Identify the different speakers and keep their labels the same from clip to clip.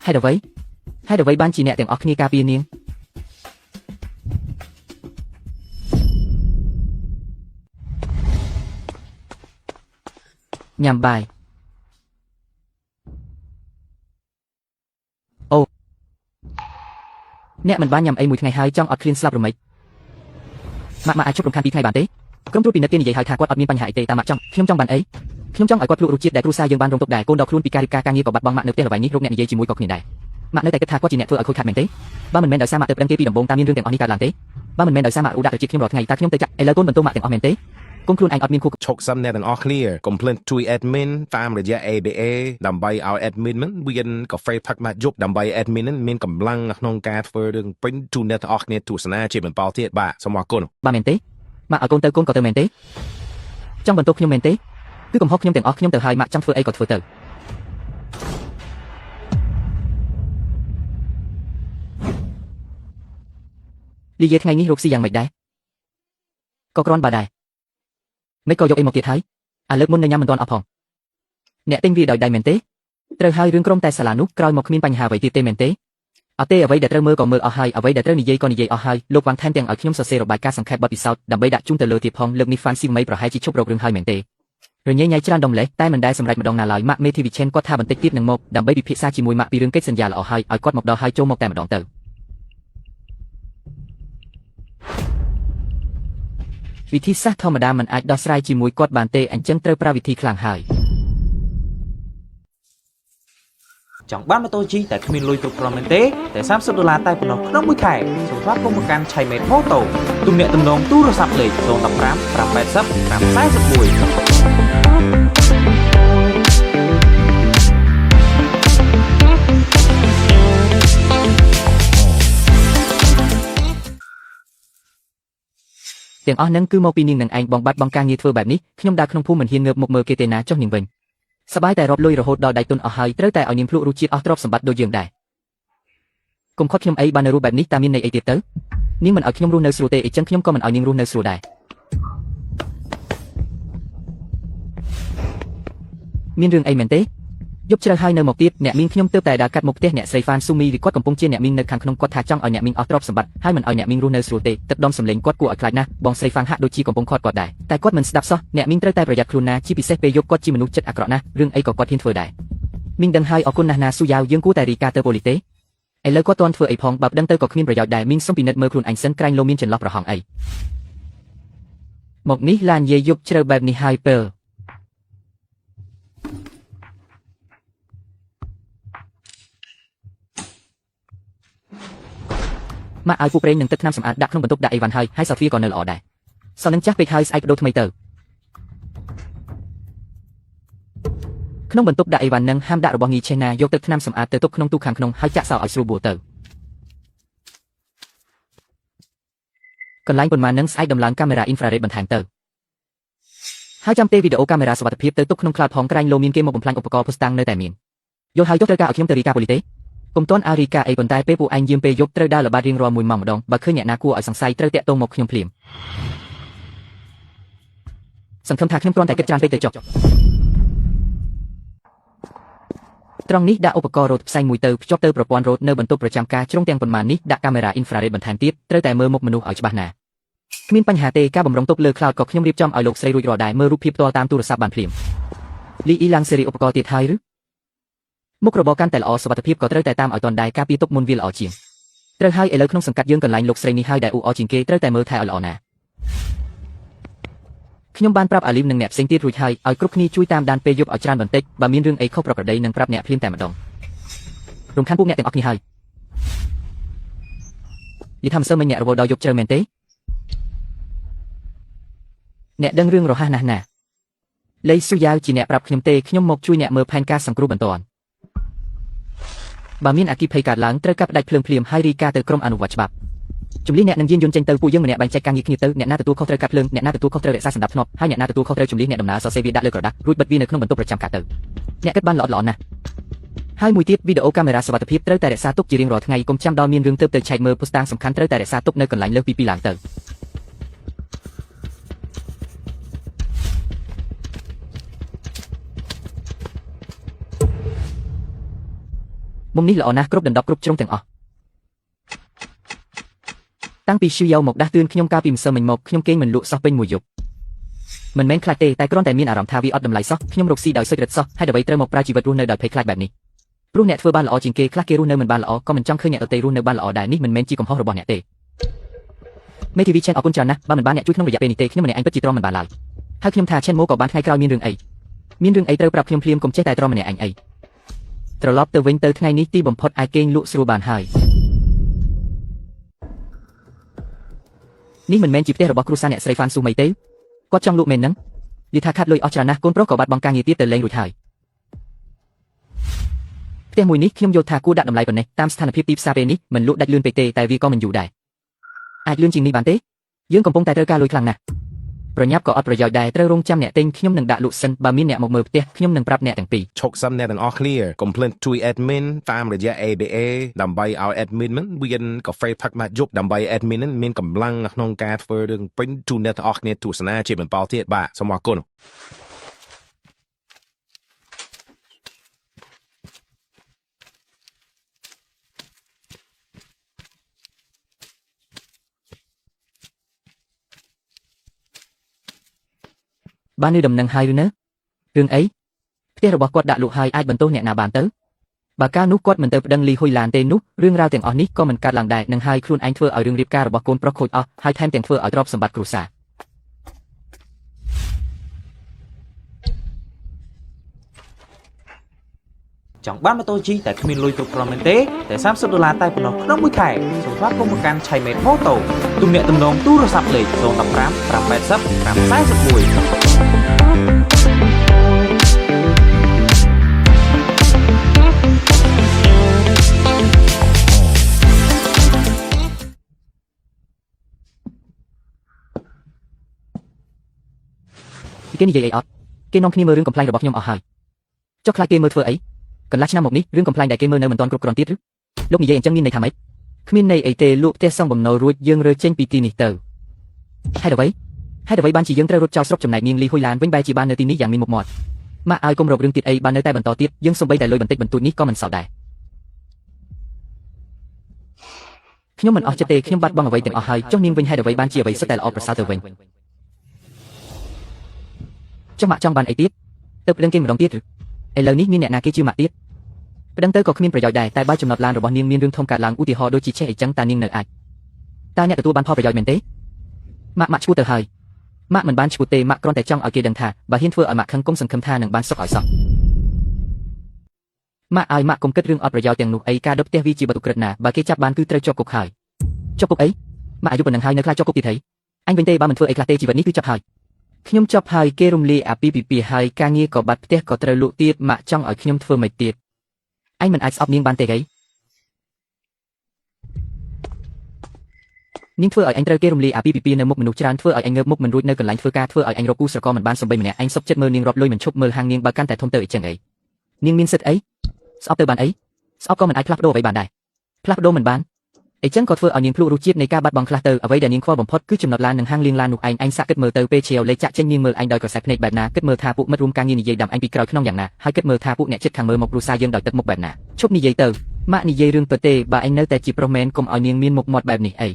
Speaker 1: ហេតុអ្វីហេតុអ្វីបានជាអ្នកទាំងអស់គ្នាការពារនាងញ៉ាំបាយអូអ្នកមិនបានញ៉ាំអីមួយថ្ងៃហើយចង់អត់ឃ្លានស្លាប់រមិចម៉ាក់ម៉ាក់អាចជប់រំខានពីថ្ងៃបានទេក្រុមត្រួតពិនិត្យគេនិយាយហើយថាគាត់អត់មានបញ្ហាអីទេតាមម៉ាក់ចង់ខ្ញុំចង់បានអីខ្ញុំចង់ឲ្យគាត់ភ្លក់រសជាតិដែលគ្រួសារយើងបានរងទុក្ខដែរកូនដល់ខ្លួនពីការរៀបការការងារក៏បាត់បង់ម៉ាក់នៅផ្ទះល្វែងនេះរកអ្នកនិយាយជាមួយក៏គ្មានដែរម៉ាក់នៅតែគិតថាគាត់ជាអ្នកធ្វើឲ្យខូចខាតមែនទេបើមិនមែនដោយសារម៉ាក់ទៅប្តឹងគេពីដំបូងតាមមានរឿងទាំងអស់នេះកើតឡើងទេបើមិនមែនដោយសារម៉ាក់ឧដាក់ទៅជាខ្ញុំរាល់ថ្ងៃតើខ្ញុំទៅចាក់ឥឡូវកូនបន្ទោម៉ាក់ទាំងអស់មែនទេកូនខ្លួនឯងអត់មានខួរ
Speaker 2: ឈុកសិនអ្នកទាំងអស់គ្នាកុំភ្លេចជួយ admin តាមរយៈ ABA ដើម្បីឲ្យ admin ហ្នឹងមានកាហ្វេផឹកមកយប់ដើម្បី admin ហ្នឹងមានកម្លាំងក្នុងការធ្វើរឿងពេញជូនអ្នកទាំងអស់គ្នាទស្សនាជាបន្តទៀតបាទសូមអរគុណ
Speaker 1: បាទមែនទេម៉ាក់ឲ្យកូនទៅកូនក៏ទៅមែនទេចង់បន្ទោសខ្ញុំមែនទេគឺកំហុសខ្ញុំទាំងអស់ខ្ញុំទៅហើយម៉ាក់ចង់ធ្វើអីក៏ធ្វើទៅលីយាថ្ងៃនេះរកស៊ីយ៉ាងម៉េចដែរក៏គ្រាន់បើដែរមិនក៏យកអីមកទៀតហើយអាលើកមុននៅញ៉ាំមិនទាន់អស់ផងអ្នកទិញវាដោយដៃមែនទេត្រូវហើយរឿងក្រុមតែសាលានោះក្រោយមកគ្មានបញ្ហាអ្វីទៀតទេមែនទេអត់ទេអ្វីដែលត្រូវមើលក៏មើលអស់ហើយអ្វីដែលត្រូវនិយាយក៏និយាយអស់ហើយលោកវ៉ាងថែមទាំងឲ្យខ្ញុំសរសេររបាយការណ៍សង្ខេបបទពិសោធន៍ដើម្បីដាក់ជូនទៅលើទៀតផងលើកនេះហ្វានស៊ីមីប្រហែលជាឈប់រករឿងហើយមែនទេរញ៉េញ៉ៃច្រើនដុំលេះតែមិនដែលសម្រេចម្ដងណាឡើយម៉ាក់មេធីវីឆេនគាត់ថាបន្តិចទៀតនឹងមកដើម្បីពិភាក្សាជាមួយម៉ាក់ពីរឿងកិច្ចសន្យាល្អហើយឲ្យគាត់មកដល់ហើយចូលមកតែម្ដងទៅវិធីសាស្ត្រធម្មតាមិនអាចដោះស្រាយជាមួយគាត់បានទេអញ្ចឹងត្រូវប្រើវិធីខ្លាំងហើយ
Speaker 3: ចង់បានម៉ូតូជិះតែគ្មានលុយគ្រប់គ្រាន់មែនទេតែ30ដុល្លារតែប៉ុណ្ណោះក្នុងមួយខែសូមស្វាគមន៍មកកាន់ឆៃមេតម៉ូតូទំនាក់ទំនងទូរស័ព្ទលេខ015 580 541
Speaker 1: ទាំងអស់ហ្នឹងគឺមកពីនាងនឹងឯងបងបាត់បង់ការងារធ្វើបែបនេះខ្ញុំដើរក្នុងភូមិមិនហ៊ានងើបមុខមើលគេទេណាចុះនាងវិញសប្បាយតែរាប់លុយរហូតដល់ដៃទុនអស់ហើយត្រូវតែឲ្យនាងភ្លក់រសជាតិអស់ទ្រព្យសម្បត្តិដូចយើងដែរកុំខត់ខ្ញុំអីបាននៅរស់បែបនេះតាមានន័យអីទៀតទៅនាងមិនឲ្យខ្ញុំរស់នៅស្រួលទេអីចឹងខ្ញុំក៏មិនឲ្យនាងរស់នៅស្រួលដែរមានរឿងអីមែនទេយប់ជ្រៅហើយនៅមកទៀតអ្នកមីងខ្ញុំទើបតែដើរកាត់មុខផ្ទះអ្នកស្រីហ្វានស៊ូមីឬគាត់កំពុងជាអ្នកមីងនៅខាងក្នុងគាត់ថាចង់ឲ្យអ្នកមីងអស់ទ្រព្យសម្បត្តិហើយមិនឲ្យអ្នកមីងរស់នៅស្រួលទេទឹកដុំសម្លេងគាត់គួរឲ្យខ្លាចណាស់បងស្រីហ្វាងហាក់ដូចជាកំពុងខាត់គាត់ដែរតែគាត់មិនស្ដាប់សោះអ្នកមីងត្រូវតែប្រយ័ត្នខ្លួនណាជាពិសេសពេលយប់គាត់ជាមនុស្សចិត្តអាក្រក់ណាស់រឿងអីក៏គាត់ហ៊ានធ្វើដែរមីងដឹងហើយអរគុណណាស់ណាស៊ូយ៉ាវយើងគួរតែរីកាទៅប៉ូលីសទេឥឡូវគាត់ទាន់ធ្វើអីផងបើប្តឹងទៅក៏គ្មានប្រយោជន៍ដែរមីងសុំពិនិត្យមើលខ្លួនឯងសិនក្រែងលោមានចន្លោះប្រហោងអីមកនេះឡានយាយយប់ជ្រៅបែបនេះហើយពេលម៉ាក់ឲ្យពួកប្រេងនឹងទឹកថ្នាំសម្អាតដាក់ក្នុងបន្ទប់ដាក់អីវ៉ាន់ហើយហើយសាហ្វៀក៏នៅល្អដែរសោះនឹងចាស់ពេកហើយស្អែកបដូរថ្មីទៅក្នុងបន្ទប់ដាក់អីវ៉ាន់នឹងហាមដាក់របស់ងីឆេណាយកទឹកថ្នាំសម្អាតទៅទុកក្នុងទូខាងក្នុងហើយចាក់សោឲ្យស្រួលបួលទៅកន្លែងប៉ុន្មាននឹងស្អែកដំឡើងកាមេរ៉ាអ៊ីនហ្វ្រារ៉េតបន្ថែមទៅហើយចាំទេវីដេអូកាមេរ៉ាសុវត្ថិភាពទៅទុកក្នុង cloud ផងក្រែងលោមានគេមកបំផ្លាញឧបករណ៍ភស្តុតាងនៅតែមានយល់ហើយចុះត្រូវការឲ្យខ្ញុំទៅរីកាប៉ូលីសទេកុំទាន់អារីកាអីប៉ុន្តែពេលពួកឯងយាមពេលយប់ត្រូវដើរល្បាតរៀងរាល់1ម៉ោងម្ដងបើឃើញអ្នកណាគួរឲ្យសង្ស័យត្រូវតាក់ទងមកខ្ញុំភ្លាមសង្ឃឹមថាខ្ញុំគ្រាន់តែគិតច្រើនពេកទៅចុះត្រង់នេះដាក់ឧបករណ៍រត់ផ្សែងមួយទៅភ្ជាប់ទៅប្រព័ន្ធរត់នៅបន្ទប់ប្រចាំការជ្រុងទាំងប៉ុន្មាននេះដាក់កាមេរ៉ាអ៊ីនហ្វ្រារ៉េតបន្ថែមទៀតត្រូវតែមើលមុខមនុស្សឲ្យច្បាស់ណាស់គ្មានបញ្ហាទេការបំរុងទុកលើ cloud ក៏ខ្ញុំរៀបចំឲ្យលោកស្រីរួចរាល់ដែរមើលរូបភាពផ្ទាល់តាមទូរស័ព្ទបានភ្លាមលីអ៊ីឡាំងសេរីឧបករណ៍ទៀតហើយឬមុខរបរកាន់តែល្អសុវត្ថិភាពក៏ត្រូវតែតាមឲ្យទាន់ដែរការពារទុកមុនវាល្អជាងត្រូវហើយឥឡូវក្នុងសង្កាត់យើងកន្លែងលោកស្រីនេះហើយដែលអ៊ូអរជាងគេត្រូវតែមើលថែឲ្យល្អណាស់ខ្ញុំបានប្រាប់អាលីមនិងអ្នកផ្សេងទៀតរួចហើយឲ្យគ្រប់គ្នាជួយតាមដានពេលយប់ឲ្យច្រើនបន្តិចបើមានរឿងអីខុសប្រក្រតីនឹងប្រាប់អ្នកភ្លាមតែម្ដងរំខានពួកអ្នកទាំងអស់គ្នាហើយនិយាយថាម្សិលមិញអ្នករវល់ដល់យប់ជ្រៅមែនទេអ្នកដឹងរឿងរហ័សណាស់ណាលីស៊ូយ៉ាវជាអ្នកប្រាប់ខ្ញុំទេខ្ញុំមកជួយអ្នកមើលផែនការសង្គ្រោះបន្ទាន់បើមានអគ្គិភ័យកើតឡើងត្រូវកាត់ផ្ដាច់ភ្លើងភ្លាមហើយរីកាទៅក្រុមអនុវត្តច្បាប់ជំលះអ្នកនឹងយានយន្តចេញទៅពួកយើងម្នាក់បែងចែកការងារគ្នាទៅអ្នកណាទទួលខុសត្រូវកាត់ភ្លើងអ្នកណាទទួលខុសត្រូវរក្សាសណ្ដាប់ធ្នាប់ហើយអ្នកណាទទួលខុសត្រូវជំលះអ្នកដំណើរសរសេរវាដាក់លើក្រដាសរួចបិទវានៅក្នុងបន្ទប់ប្រចាំការទៅអ្នកគិតបានល្អល្អណាស់ហើយមួយទៀតវីដេអូកាមេរ៉ាសុវត្ថិភាពត្រូវតែរក្សាទុកជារៀងរាល់ថ្ងៃកុំចាំដល់មានរឿងទើបទៅឆែកមើលភស្តុតាងសំខាន់ត្រូវតែរក្សាទុកនៅកន្លែងលើសពី2ឡើងទៅ មុំនេះល្អណាស់គ្រប់ដណ្ដប់គ្រប់ជ្រុងទាំងអស់តាំងពីឈឺយ៉ៅមកដាស់តឿនខ្ញុំកាលពីម្សិលមិញមកខ្ញុំគេងមិនលក់សោះពេញមួយយប់មិនមែនខ្លាចទេតែគ្រាន់តែមានអារម្មណ៍ថាវាអត់តម្លៃសោះខ្ញុំរកស៊ីដោយសុចរិតសោះហើយដើម្បីត្រូវមកប្រើជីវិតរស់នៅដោយភ័យខ្លាចបែបនេះព្រោះអ្នកធ្វើបានល្អជាងគេខ្លះគេរស់នៅមិនបានល្អក៏មិនចង់ឃើញអ្នកដទៃរស់នៅបានល្អដែរនេះមិនមែនជាកំហុសរបស់អ្នកទេមេធាវីឆេនអរគុណច្រើនណាស់បើមិនបានអ្នកជួយក្នុងរយៈពេលនេះទេខ្ញុំម្នាក់ឯងពិតជាទ្រាំមិនបានឡើយហើយខ្ញុំថាឆេនម៉ូក៏បានថ្ងៃក្រោយមានរឿងអីមានរឿងអីត្រូវប្រាប់ខ្ញុំភ្លាមកុំចេះតែទ្រាំម្នាក់ឯងអីត្រឡប់ទៅវិញទៅថ្ងៃនេះទីបំផុតអាចគេងលក់ស្រួលបានហើយនេះមិនមែនជាផ្ទះរបស់គ្រួសារអ្នកស្រីហ្វានស៊ូមីទេគាត់ចង់លក់មែនហ្នឹងនិយាយថាខាត់លុយអស់ច្រើនណាស់កូនប្រុសក៏បាត់បង់ការងារទៀតទៅលេងរួចហើយផ្ទះមួយនេះខ្ញុំយល់ថាគួរដាក់តម្លៃប៉ុណ្ណេះតាមស្ថានភាពទីផ្សារពេលនេះមិនលក់ដាច់លឿនពេកទេតែវាក៏មិនយូរដែរអាចលឿនជាងនេះបានទេយើងកំពុងតែត្រូវការលុយខ្លាំងណាស់ប្រញាប់ក៏អត់ប្រយោជន៍ដែរត្រូវរងចាំអ្នកទិញខ្ញុំនឹងដាក់លក់សិនបើមានអ្នកមកមើលផ្ទះខ្ញុំនឹងប្រាប់អ្នកទាំងពីរ
Speaker 2: ឈុកសិនអ្នកទាំងអស់គ្នាកុំភ្លេចជួយ admin តាមរយៈ ABA ដើម្បីឲ្យ admin មិនមានកាហ្វេផឹកមកយប់ដើម្បី admin នឹងមានកម្លាំងក្នុងការធ្វើរឿងពេញជូនអ្នកទាំងអស់គ្នាទស្សនាជាបន្តទៀតបាទសូមអរគុណ
Speaker 1: បាននៅដំណឹងហើយឬនៅរឿងអីផ្ទះរបស់គាត់ដាក់លក់ហើយអាចបន្ទោសអ្នកណាបានទៅបើកាលនោះគាត់មិនទៅប្តឹងលីហ៊ុយឡានទេនោះរឿងរ៉ាវទាំងអស់នេះក៏មិនកើតឡើងដែរនឹងហើយខ្លួនឯងធ្វើឲ្យរឿងរៀបការរបស់កូនប្រុសខូចអស់ហើយថែមទាំងធ្វើឲ្យទ្រព្យសម្បត្តិគ្រួសារ
Speaker 3: ចង់បានម៉ូតូជិះតែគ្មានលុយគ្រប់គ្រាន់មែនទេតែ30ដុល្លារតែប៉ុណ្ណោះក្នុងមួយខែសូមស្វាគមន៍មកកាន់ឆៃមេតម៉ូតូទំនាក់ទំនងទូរស័ព្ទលេខ015 580 541
Speaker 1: គេនិយាយអីអត់គេនាំគ្នាមើលរឿងកំប្លែងរបស់ខ្ញុំអស់ហើយចុះខ្លាចគេមើលធ្វើអីកន្លះឆ្នាំមកនេះរឿងកំប្លែងដែលគេមើលនៅមិនទាន់គ្រប់គ្រាន់ទៀតឬលោកនិយាយអញ្ចឹងមានន័យថាម៉េចគ្មានន័យអីទេលក់ផ្ទះសង់បំណុលរួចយើងរើចេញពីទីនេះទៅហេតុអ្វីហេតុអ្វីបានជាយើងត្រូវរត់ចោលស្រុកចំណែកនាងលីហ៊ុយឡានវិញបែរជាបាននៅទីនេះយ៉ាងមានមុខមាត់ម៉ាក់ឲ្យគុំរករឿងទៀតអីបាននៅតែបន្តទៀតយើងសំបីតែលុយបន្តិចបន្តួចនេះក៏មិនសល់ដែរខ្ញុំមិនអស់ចិត្តទេខ្ញុំបាត់បង់អ្វីទាំងអស់ហើយចុះនាងវិញហេតុអ្វីបានជាអ្វីសុទ្ធតែល្អប្រសើរទៅវិញចុះម៉ាក់ចង់បានអីទៀតទៅប្តឹងគេម្ដងទៀតឬឥឡូវនេះមានអ្នកណាគេជឿម៉ាក់ទៀតប្តឹងទៅក៏គ្មានប្រយោជន៍ដែរតែបើចំណត់ឡានរបស់នាងមានរឿងធំកើតឡើងឧទាហរណ៍ដូចជាឆេះអីចឹងតានាងនៅអាចតើអ្នកទទួលបានផលប្រយោជន៍មែនទេម៉ាក់ម៉ាក់ឈួតទៅហើយម៉ាក់មិនបានឈួតទេម៉ាក់គ្រាន់តែចង់ឲ្យគេដឹងថាបើហ៊ានធ្វើឲ្យម៉ាក់ខឹងគុំសង្ឃឹមថានឹងបានសុខឲ្យសោះម៉ាក់ឲ្យម៉ាក់គុំគិតរឿងអត់ប្រយោជន៍ទាំងនោះអីការដុតផ្ទះវាជាបទឧក្រិដ្ឋណាបើគេចាប់បានគឺត្រូវជាប់គុកហើយជាប់គុកអីម៉ាក់អាយុប៉ុណ្ណឹងហើយនៅខ្លាចជាប់គុកទៀតហីអញវិញទេបើមិនធ្វើអីខ្លះទេជីវិតនេះគឺចប់ហើយខ្ញុំចប់ហើយគេរំលាយអាពាហ៍ពិពាហ៍ហើយការងារក៏បាត់ផ្ទះក៏ត្រូវលក់ទៀតម៉ាក់ចង់ឲ្យខ្ញុំធ្វើម៉េចទៀតអញមិនអាចស្អប់នាងបានទេហីនាងធ្វើឲ្យអញត្រូវគេរំលាយអាពាហ៍ពិពាហ៍នៅមុខមនុស្សច្រើនធ្វើឲ្យអញងើបមុខមិនរួចនៅកន្លែងធ្វើការធ្វើឲ្យអញរកគូស្រករមិនបានសំបីម្នាក់អញសុខចិត្តមើលនាងរាប់លុយមិនឈប់មើលហាងនាងបើកាន់តែធំទៅអីចឹងអីនាងមានសិទ្ធអីស្អប់ទៅបានអីស្អប់ក៏មិនអាចផ្លាស់ប្ដូរអ្វីបានដែរផ្លាស់ប្ដូរមិនបានអីចឹងក៏ធ្វើឲ្យនាងភ្លក់រសជាតិនៃការបាត់បង់ខ្លះទៅអ្វីដែលនាងខ្វល់បំផុតគឺចំណត់ឡាននិងហាងលាងឡាននោះឯងអញសាក់គិតមើលទៅពេលឈៀវលេចាក់ចេញនាងមើលអញដោយក្រសែភ្នែកបែបណាគិតមើលថាពួកមិត្តរួមការងារនិយាយដាំអញពីក្រោយខ្នងយ៉ាងណាហើយគិតមើលថាពួកអ្នកចិត្តខាងមើលមកគ្រួសារយើងដោយទឹកមុខបែបណាឈប់និយាយទៅម៉ាក់និយាយរឿងពិតទេបើអញនៅតែជាប្រុសមែនកុំឲ្យនាងមានមុខមាត់បែបនេះអី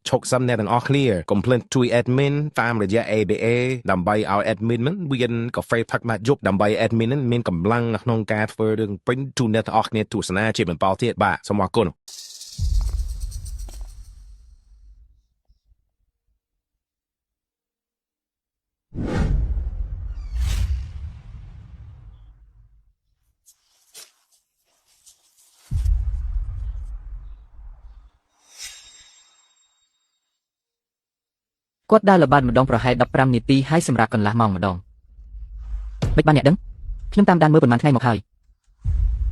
Speaker 2: ឈុកសិនអ្នកទាំងអស់គ្នាកុំភ្លេចជួយ admin តាមរយៈ ABA ដើម្បីឲ្យ admin មិនមានកាហ្វេផឹកមកយប់ដើម្បី admin នឹងមានកម្លាំងក្នុងការធ្វើរឿងពេញជូនអ្នកទាំងអស់គ្នាទស្សនាជាបន្តទៀតបាទសូមអរគុណ
Speaker 1: គាត់ដើរល្បាតម្ដងប្រហែល15នាទីហើយសម្រាប់កន្លះម៉ោងម្ដងមិនបានអ្នកដឹងខ្ញុំតាមដានមើលប៉ុន្មានថ្ងៃមកហើយ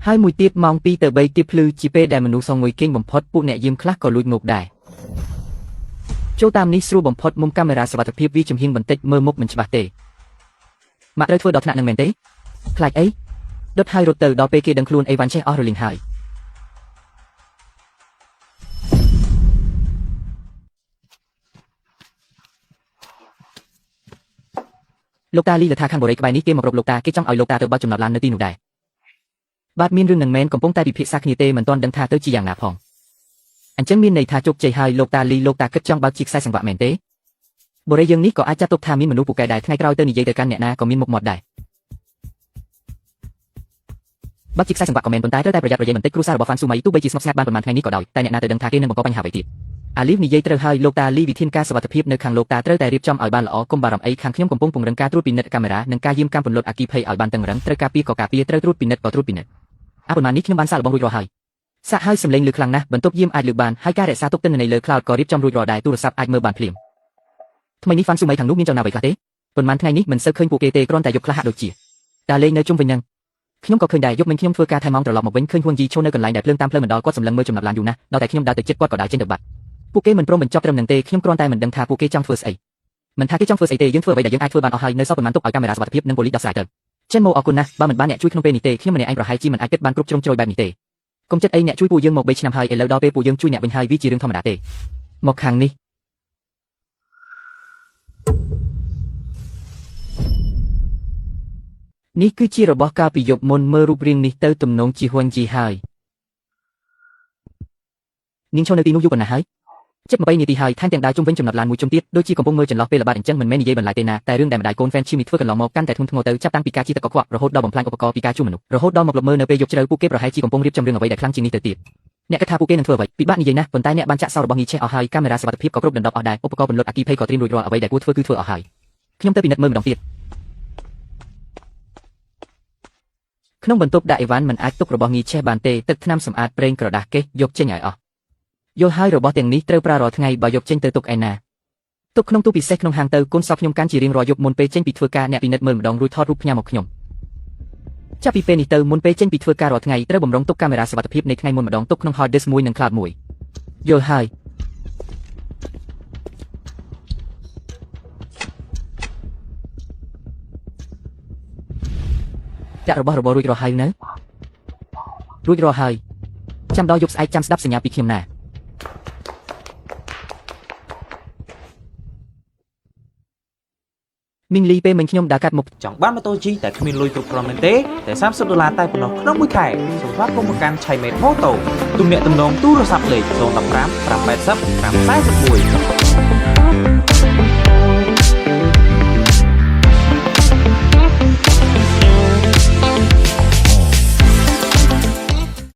Speaker 1: ហើយមួយទៀតម៉ោង2ទៅ3ទៀបភ្លឺជាពេលដែលមនុស្សសងងុយគេងបំផុតពួកអ្នកយាមខ្លះក៏លួចងោកដែរចូលតាមនេះស្រួលបំផុតមុំកាមេរ៉ាសុវត្ថិភាពវាចំហៀងបន្តិចមើលមុខមិនច្បាស់ទេម៉ាក់ត្រូវធ្វើដល់ថ្នាក់នឹងមែនទេខ្លាចអីដុតហើយរត់ទៅដល់ពេលគេដឹងខ្លួនអីវ៉ាន់ឆេះអស់រលីងហើយ លោកតាលីលថាខាងបូរីក្បែរនេះគេមករកលោកតាគេចង់ឲ្យលោកតាទៅបើកចំណតឡាននៅទីនោះដែរបាទមានរឿងនឹងមែនកំពុងតែពិភាក្សាគ្នាទេមិនទាន់ដឹងថាទៅជាយ៉ាងណាផងអញ្ចឹងមានន័យថាជោគជ័យហើយលោកតាលីលោកតាគិតចង់បើកជាខ្សែសង្វាក់មែនទេបូរីយើងនេះក៏អាចចាត់ទុកថាមានមនុស្សពូកែដែរថ្ងៃក្រោយទៅនិយាយទៅកាន់អ្នកណាក៏មានមុខមាត់ដែរបើកជាខ្សែសង្វាក់ក៏មែនប៉ុន្តែត្រូវតែប្រយ័ត្នប្រយែងបន្តិចគ្រួសាររបស់ហ្វាន់ស៊ូម៉ៃទោះបីជាស្ងប់ស្ងាត់បានប៉ុន្មានថ្ងៃនេះក៏ដោយតែអ្នកណាទៅដឹងថាគេនឹងបង្កបញ្ហាអ្វីទៀតអាលីវនិយាយត្រូវហើយលោកតាលីវិធានការសុវត្ថិភាពនៅខាងលោកតាត្រូវតែរៀបចំឲ្យបានល្អកុំបារម្ភអីខាងខ្ញុំកំពុងពង្រឹងការត្រួតពិនិត្យកាមេរ៉ានិងការយាមកាមពន្លត់អគ្គិភ័យឲ្យបានតឹងរឹងត្រូវការពារក៏ការពារត្រូវត្រួតពិនិត្យក៏ត្រួតពិនិត្យអាប៉ុន្មាននេះខ្ញុំបានសាកល្បងរួចរាល់ហើយសាកហើយសំឡេងលឺខ្លាំងណាស់បន្ទប់យាមអាចលឺបានហើយការរក្សាទុកទិន្នន័យលើ cloud ក៏រៀបចំរួចរាល់ដែរទូរស័ព្ទអាចមើលបានភ្លាមថ្មីនេះហ្វាន់ស៊ូម៉ៃខាងនោះមានចលនាអ្វីខ្លះទេប៉ុន្មានថ្ងៃនេះមិនសូវឃើញពួកគេទេគ្រាន់តែយប់ខ្លះហាក់ដូចជាតាលេងនៅជុំវិញនឹងខ្ញុំក៏ឃើញដែរយប់មិញខ្ញុំធ្វើការថែម៉ោងត្រឡប់មកវិញឃើញហ៊ុនយីឈរនៅកន្លែងដែលភ្លើងតាមផ្លូវមិនដល់គាត់សម្លឹងមើលចំណាប់ឡានយូរណាស់ដល់តែខ្ញុំដើរទៅជិតគាត់ក៏ដើរចេញទៅបាត់ពួកគេមិនព្រមបញ្ចប់ត្រឹមនឹងទេខ្ញុំគ្រាន់តែមិនដឹងថាពួកគេចង់ធ្វើស្អីមិនថាគេចង់ធ្វើស្អីទេយើងធ្វើអ្វីដែលយើងអាចធ្វើបានអស់ហើយនៅសល់ប៉ុន្មានទុកឲ្យកាមេរ៉ាសុវត្ថិភាពនិងប៉ូលីសដោះស្រាយទៅចិនម៉ូអរគុណណាស់បើមិនបានអ្នកជួយក្នុងពេលនេះទេខ្ញុំម្នាក់ឯងប្រហែលជាមិនអាចគិតបានគ្រប់ជ្រុងជ្រោយបែបនេះទេកុំចិត្តអីអ្នកជួយពួកយើងមក3ឆ្នាំហើយឥឡូវដល់ពេលពួកយើងជួយអ្នកវិញហើយវាជារឿងធម្មតាទេមកខាងនេះនេះគឺជារបស់កាលពីយប់មុនមើលរូបរាងនេះទៅទំនងជាហ៊ុនជីហើយនាងឈរនៅទីនោះយូរប៉ុណ្ណាហើយជិត20នាទីហើយថែមទាំងដើរជុំវិញចំណតឡានមួយជុំទៀតដូចជាកំពុងមើលចន្លោះពេលល្បាតអញ្ចឹងមិនមែននិយាយបន្លាយទេណាតែរឿងដែលម្ដាយកូនហ្វេនឈីមនេះធ្វើកន្លងមកកាន់តែធ្ងន់ធ្ងរទៅចាប់តាំងពីការជិះទឹកកខ្វក់រហូតដល់បំផ្លាញឧបករណ៍ពីការជួលមនុស្សរហូតដល់មកលបមើលនៅពេលយប់ជ្រៅពួកគេប្រហែលជាកំពុងរៀបចំរឿងអ្វីដែលខ្លាំងជាងនេះទៅទៀតអ្នកគិតថាពួកគេនឹងធ្វើអ្វីពិបាកនិយាយណាស់ប៉ុន្តែអ្នកបានចាក់សោរបស់ងីឆេះអស់ហើយកាមេរ៉ាសុវត្ថិភាពក៏គ្រប់ដណ្ដប់អស់ដែរឧបករណ៍ពន្លត់អគ្គិភ័យក៏ត្រៀមរួចរាល់អ្វីដែលគួរធ្វើគឺធ្វើអស់ហើយខ្ញុំទៅពិនិត្យមើលម្ដងទៀតក្នុងបន្ទប់ដាក់អីវ៉ាន់មិនអាចទុករបស់ងីឆេះបានទេទឹកថ្នាំសម្អាតប្រេងក្រដាសកេះយកចេញឲ្យអស់យល់ហើយរបស់ទាំងនេះត្រូវប្រើរាល់ថ្ងៃបើយកចេញទៅទុកឯណាទុកក្នុងទូពិសេសក្នុងហាងទៅកូនសោកខ្ញុំកាន់ជារៀងរាល់យប់មុនពេលចេញពីធ្វើការអ្នកពិនិត្យមើលម្ដងរួចថតរូបផ្ញើមកខ្ញុំចាប់ពីពេលនេះទៅមុនពេលចេញពីធ្វើការរាល់ថ្ងៃត្រូវបំរុងទុកកាមេរ៉ាសុវត្ថិភាពនៃថ្ងៃមុនម្ដងទុកក្នុង hard disk មួយនិង cloud មួយយល់ហើយចាក់របស់របររួចរាល់ហើយនៅរួចរាល់ហើយចាំដល់យប់ស្អែកចាំស្ដាប់សញ្ញាពីខ្ញុំណាមីងលីពេលមិញខ្ញុំដើរកាត់មុខ
Speaker 3: ចង់បានម៉ូតូជិះតែគ្មានលុយគ្រប់គ្រាន់មែនទេតែ30ដុល្លារតែប៉ុណ្ណោះក្នុងមួយខែសូមស្វាគមន៍មកកាន់ឆៃមេតម៉ូតូទំនាក់ទំនងទូរស័ព្ទលេខ015 580 541។